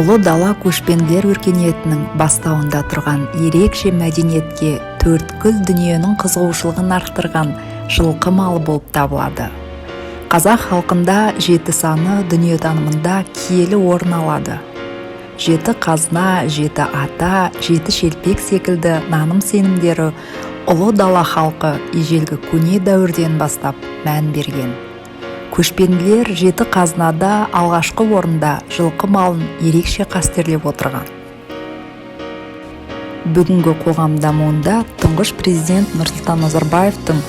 Ұлы дала көшпенділер өркениетінің бастауында тұрған ерекше мәдениетке төрткүл дүниенің қызығушылығын арттырған жылқы малы болып табылады. Қазақ халқында жеті саны дүниетанымында киелі орын алады. Жеті қазына, жеті ата, жеті шелпек секілді наным-сенімдері ұлы дала халқы ежелгі көне дәуірден бастап мән берген. Көшпенділер жеті қазынада алғашқы орында жылқы малын ерекше қастерлеп отырған. Бүгінгі қоғам дамуында тұңғыш президент Нұрсұлтан Назарбаевтың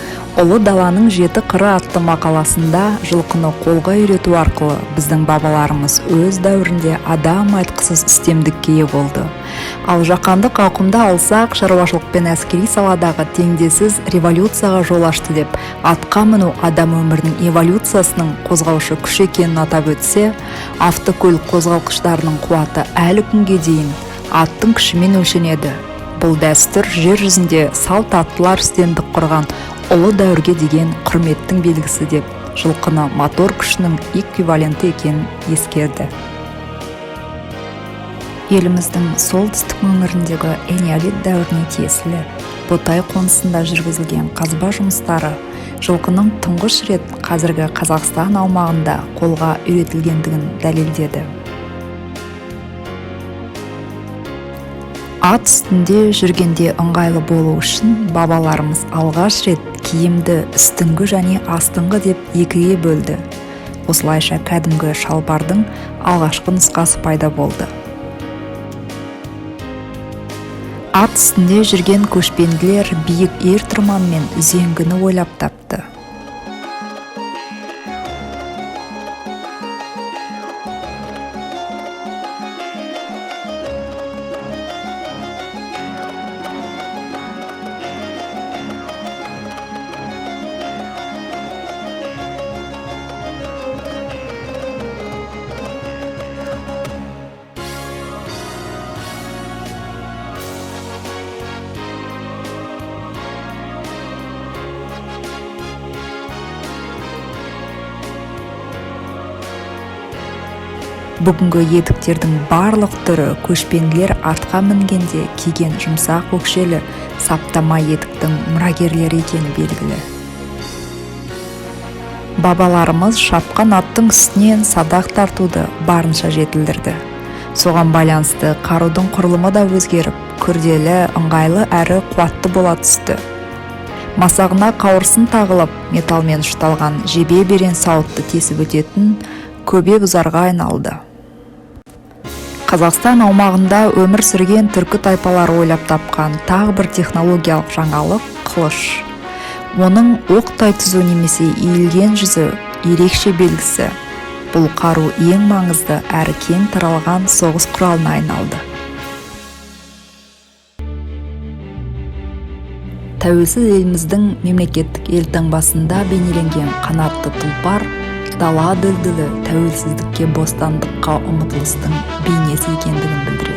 «Ұлы даланың жеті қыры» атты мақаласында жылқыны қолға үйрету арқылы біздің бабаларымыз өз дәуірінде адам айтқысыз үстемдікке ие болды. Ал жаһандық ауқымда алсақ, шаруашылық пен әскери саладағы теңдессіз революцияға жол ашты деп, атқа міну адам өмірінің эволюциясының қозғаушы күші екенін атап өтсе, автокөлік қозғалтқыштарының қуаты әлі күнге дейін аттың күшімен өлшенеді. Бұл дәстүр жер жүзінде салт аттылар үстемдік құрған ұлы дәуірге деген құрметтің белгісі деп, жылқыны мотор күшінің эквиваленті екенін ескерді. Еліміздің солтүстік өңіріндегі энеолит дәуіріне тиесілі Ботай қонысында жүргізілген қазба жұмыстары жылқының тұңғыш рет қазіргі Қазақстан аумағында қолға үйретілгендігін дәлелдеді. Ат үстінде жүргенде ыңғайлы болу үшін бабаларымыз алғаш рет киімді үстіңгі және астыңғы деп екіге бөлді. Осылайша кәдімгі шалбардың алғашқы нұсқасы пайда болды. Ат үстінде жүрген көшпенділер биік ер тұрман мен үзеңгіні ойлап тапты. Бүгінгі етіктердің барлық түрі көшпенділер атқа мінгенде киген жұмсақ өкшелі саптама етіктің мұрагерлері екені белгілі. Бабаларымыз шапқан аттың үстінен садақ тартуды барынша жетілдірді. Соған байланысты қарудың құрылымы да өзгеріп, күрделі, ыңғайлы әрі қуатты бола түсті. Масағына қауырсын тағылып, металмен ұшталған жебе берен сауытты тесіп өтетін көбе бұзарға айналды. Қазақстан аумағында өмір сүрген түркі тайпалары ойлап тапқан тағы бір технологиялық жаңалық қылыш. Оның оқтай түзу немесе иілген жүзі ерекше белгісі. Бұл қару ең маңызды әрі кең таралған соғыс құралына айналды. Тәуелсіз еліміздің мемлекеттік елтаңбасында бейнеленген қанатты тұлпар дала дүлдүлі тәуелсіздікке, бостандыққа ұмтылыстың бейнесі екендігін білдіреді.